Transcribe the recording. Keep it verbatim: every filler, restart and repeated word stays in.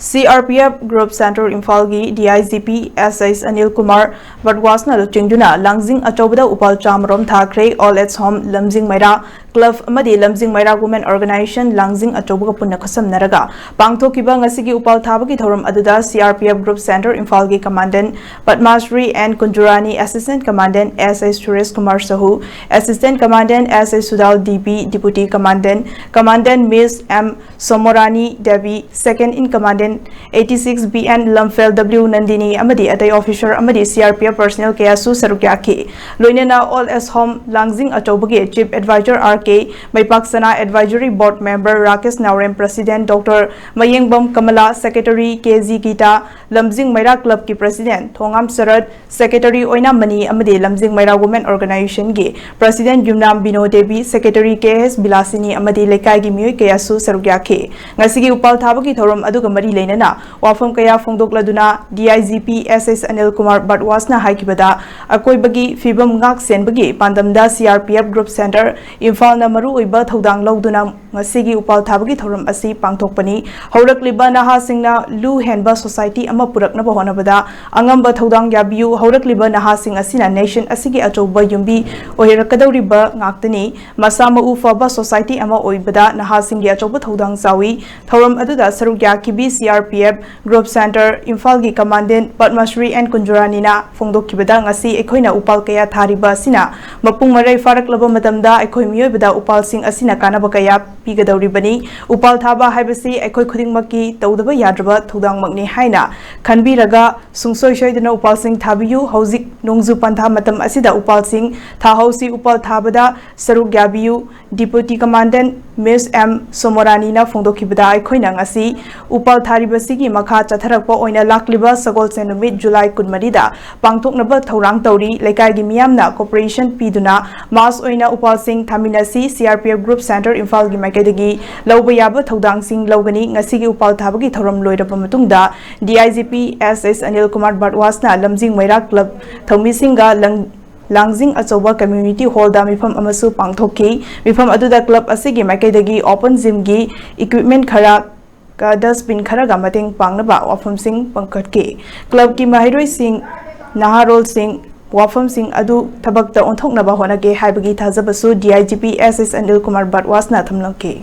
C R P F Group Center ꯏꯝꯐꯥꯜꯒꯤ D I G P S S Anil Kumar Bhardwajꯅ ꯂꯨꯆꯤꯡꯗꯨꯅ ꯂꯥꯡꯖꯤꯡ ꯑꯆꯧꯕꯗ ꯎꯄꯥꯜ ꯆꯥꯃꯔꯣꯝ ꯊꯥꯈ꯭ꯔꯦ꯫ All Age Home ꯂꯝꯖꯤꯡ ꯃꯩꯔꯥ Club ꯑꯃꯗꯤ ꯂꯝꯖꯤꯡ ꯃꯩꯔꯥ Women Organization ꯂꯥꯡꯖꯤꯡ ꯑꯆꯧꯕꯒ ꯄꯨꯟꯅ ꯈꯨꯠꯁꯝꯅꯔꯒ ꯄꯥꯡꯊꯣꯛꯈꯤꯕ ꯉꯁꯤꯒꯤ ꯎꯄꯥꯜ ꯊꯥꯕꯒꯤ ꯊꯧꯔꯝ ꯑꯗꯨꯗ C R P F Group Center ꯏꯝꯐꯥꯜꯒꯤ Commandant Padmashri N Kunjurani, Assistant Commandant S S Suresh Kumar Sahu, Assistant Commandant S S Sudal D B, Deputy Commandant, Commandant Miss M Somorani Devi, Second in Commandant eighty six B N Lamphel W Nandini ꯑꯃꯗꯤ ꯑꯇꯩ officer ꯑꯃꯗꯤ C R P F personnel ꯀꯌꯥꯁꯨ ꯁꯔꯨꯛ ꯌꯥꯈꯤ꯫ ꯂꯣꯏꯅꯅ All Age Home ꯂꯥꯡꯖꯤꯡ ꯑꯆꯧꯕꯒꯤ Chief Advisor R K ꯃꯩꯄꯥꯛꯁꯅꯥ, Advisory Board Member Rakesh ꯅꯥꯎꯔꯦꯝ, President Doctor ꯃꯌꯦꯡꯕꯝ Kamala, Secretary K G Gita, ꯂꯝꯖꯤꯡ ꯃꯩꯔꯥ Clubꯀꯤ President ꯊꯣꯉꯥꯝ ꯁꯔꯠ, Secretary ꯑꯣꯏꯅꯥꯝ money ꯑꯃꯗꯤ ꯂꯝꯖꯤꯡ ꯃꯩꯔꯥ Women Organizationꯒꯤ President ꯌꯨꯝꯅꯥꯝ ꯕꯤꯅꯣ ꯗꯦꯕꯤ, Secretary K S ꯕꯤꯂꯥꯁꯤꯅꯤ ꯑꯃꯗꯤ ꯂꯩꯀꯥꯏꯒꯤ ꯃꯤꯑꯣꯏ ꯀꯌꯥꯁꯨ ꯁꯔꯨꯛ ꯌꯥꯈꯤ꯫ ꯉꯁꯤꯒꯤ ꯎꯄꯥꯜ ꯊꯥꯕꯒꯤ ꯊꯧꯔꯝ ꯑꯗꯨꯒ ꯃꯔꯤ ꯂꯩꯅꯅ ꯋꯥꯐꯝ ꯀꯌꯥ ꯐꯣꯡꯗꯣꯛꯂꯗꯨꯅ D I G P S S Anil Kumar Bhardwajꯅ ꯍꯥꯏꯈꯤꯕꯗ, ꯑꯀꯣꯏꯕꯒꯤ ꯐꯤꯕꯝ ꯉꯥꯛ ꯁꯦꯟꯕꯒꯤ ꯄꯥꯟꯗꯝꯗ C R P F Group Center ꯏꯝꯐꯥꯜꯅ ꯃꯔꯨꯑꯣꯏꯕ ꯊꯧꯗꯥꯡ ꯂꯧꯗꯨꯅ ꯉꯁꯤꯒꯤ ꯎꯄꯥꯜ ꯊꯥꯕꯒꯤ ꯊꯧꯔꯝ ꯑꯁꯤ ꯄꯥꯡꯊꯣꯛꯄꯅꯤ꯫ ꯍꯧꯔꯛꯂꯤꯕ ꯅꯍꯥꯁꯤꯡꯅ ꯂꯨ ꯍꯦꯟꯕ society ꯑꯃ ꯄꯨꯔꯛꯅꯕ ꯍꯣꯠꯅꯕꯗ ꯑꯉꯝꯕ ꯊꯧꯗꯥꯡ ꯌꯥꯕꯤꯌꯨ꯫ ꯍꯧꯔꯛꯂꯤꯕ ꯅꯍꯥꯁꯤꯡ ꯑꯁꯤꯅ nation ꯑꯁꯤꯒꯤ ꯑꯆꯧꯕ ꯌꯨꯝꯕꯤ ꯑꯣꯏꯔꯛꯀꯗꯧꯔꯤꯕ ꯉꯥꯛꯇꯅꯤ꯫ ꯃꯁꯥ ꯃꯎ ꯐꯕ society ꯑꯃ ꯑꯣꯏꯕꯗ ꯅꯍꯥꯁꯤꯡꯒꯤ ꯑꯆꯧꯕ ꯊꯧꯗꯥꯡ ꯆꯥꯎꯏ꯫ ꯊꯧꯔꯝ ꯑꯗꯨꯗ ꯁꯔꯨꯛ ꯌꯥꯈꯤꯕꯤ C R P F Group Center ꯏꯝꯐꯥꯜꯒꯤ Commandant Padmashri N Kunjuraniꯅ ꯐꯣꯡꯗꯣꯛꯈꯤꯕꯗ, ꯉꯁꯤ ꯑꯩꯈꯣꯏꯅ ꯎꯄꯥꯜ ꯀꯌꯥ ꯊꯥꯔꯤꯕ ꯑꯁꯤꯅ ꯃꯄꯨꯡ ꯃꯔꯩ ꯐꯥꯔꯛꯂꯕ ꯃꯇꯝꯗ ꯑꯩꯈꯣꯏ ꯃꯤꯑꯣꯏꯕꯗ ꯎꯄꯥꯜꯁꯤꯡ ꯑꯁꯤꯅ ꯀꯥꯟꯅꯕ ꯀꯌꯥ ꯄꯤꯒꯗꯧꯔꯤꯕꯅꯤ꯫ ꯎꯄꯥꯜ ꯊꯥꯕ ꯍꯥꯏꯕꯁꯤ ꯑꯩꯈꯣꯏ ꯈꯨꯗꯤꯡꯃꯛꯀꯤ ꯇꯧꯗꯕ ꯌꯥꯗ꯭ꯔꯕ ꯊꯧꯗꯥꯡꯃꯛꯅꯤ ꯍꯥꯏꯅ ꯈꯟꯕꯤꯔꯒ ꯁꯨꯡꯁꯣꯏ ꯁꯣꯏꯗꯅ ꯎꯄꯥꯜꯁꯤꯡ ꯊꯥꯕꯤꯌꯨ꯫ ꯍꯧꯖꯤꯛ ꯅꯣꯡꯖꯨ ꯄꯟꯊꯥ ꯃꯇꯝ ꯑꯁꯤꯗ ꯎꯄꯥꯜꯁꯤꯡ ꯊꯥꯍꯧꯁꯤ꯫ ꯎꯄꯥꯜ ꯊꯥꯕꯗ ꯁꯔꯨꯛ ꯌꯥꯕꯤꯌꯨ꯫ Deputy Commandant Miss M Somoraniꯅ ꯐꯣꯡꯗꯣꯛꯈꯤꯕꯗ, ꯑꯩꯈꯣꯏꯅ ꯉꯁꯤ ꯎꯄꯥꯜ ꯊꯥꯔꯤꯕꯁꯤꯒꯤ ꯃꯈꯥ ꯆꯠꯊꯔꯛꯄ ꯑꯣꯏꯅ ꯂꯥꯛꯂꯤꯕ ꯁꯒꯣꯜꯁꯦꯟ ꯅꯨꯃꯤꯠ July ꯀꯨꯟꯃꯔꯤꯗ ꯄꯥꯡꯊꯣꯛꯅꯕ ꯊꯧꯔꯥꯡ ꯇꯧꯔꯤ꯫ ꯂꯩꯀꯥꯏꯒꯤ ꯃꯤꯌꯥꯝꯅ cooperation ꯄꯤꯗꯨꯅ mass ꯑꯣꯏꯅ ꯎꯄꯥꯜꯁꯤꯡ ꯊꯥꯃꯤꯟꯅꯁꯤ꯫ C R P F Group Center ꯏꯝꯐꯥꯜꯒꯤ ꯃꯥꯏꯀꯩꯗꯒꯤ ꯂꯧꯕ ꯌꯥꯕ ꯊꯧꯗꯥꯡꯁꯤꯡ ꯂꯧꯒꯅꯤ꯫ ꯉꯁꯤꯒꯤ ꯎꯄꯥꯜ ꯊꯥꯕꯒꯤ ꯊꯧꯔꯝ ꯂꯣꯏꯔꯕ ꯃꯇꯨꯡꯗ D I G P S S Anil Kumar Bhardwajꯅ ꯂꯝꯖꯤꯡ ꯃꯩꯔꯥ Club ꯊꯧꯃꯤꯁꯤꯡꯒ ꯂꯪ-, ꯂꯥꯡꯖꯤꯡ ꯑꯆꯧꯕ Community Hallꯗ ꯃꯤꯐꯝ ꯑꯃꯁꯨ ꯄꯥꯡꯊꯣꯛꯈꯤ꯫ ꯃꯤꯐꯝ ꯑꯗꯨꯗ club ꯑꯁꯤꯒꯤ ꯃꯥꯏꯀꯩꯗꯒꯤ open gymꯒꯤ equipment ꯈꯔ ꯀ ꯗꯁꯕꯤꯟ ꯈꯔꯒ ꯃꯇꯦꯡ ꯄꯥꯡꯅꯕ ꯋꯥꯐꯝꯁꯤꯡ ꯄꯥꯡꯈꯠꯈꯤ꯫ ꯀ꯭ꯂꯕꯀꯤ ꯃꯍꯩꯔꯣꯏꯁꯤꯡ, ꯅꯍꯥꯔꯣꯜꯁꯤꯡ ꯋꯥꯐꯝꯁꯤꯡ ꯑꯗꯨ ꯊꯕꯛꯇ ꯑꯣꯟꯊꯣꯛꯅꯕ ꯍꯣꯠꯅꯒꯦ ꯍꯥꯏꯕꯒꯤ ꯊꯥꯖꯕꯁꯨ D I G P S S Anil Kumar ꯚꯠꯋꯥꯁꯅ ꯊꯝꯂꯝꯈꯤ꯫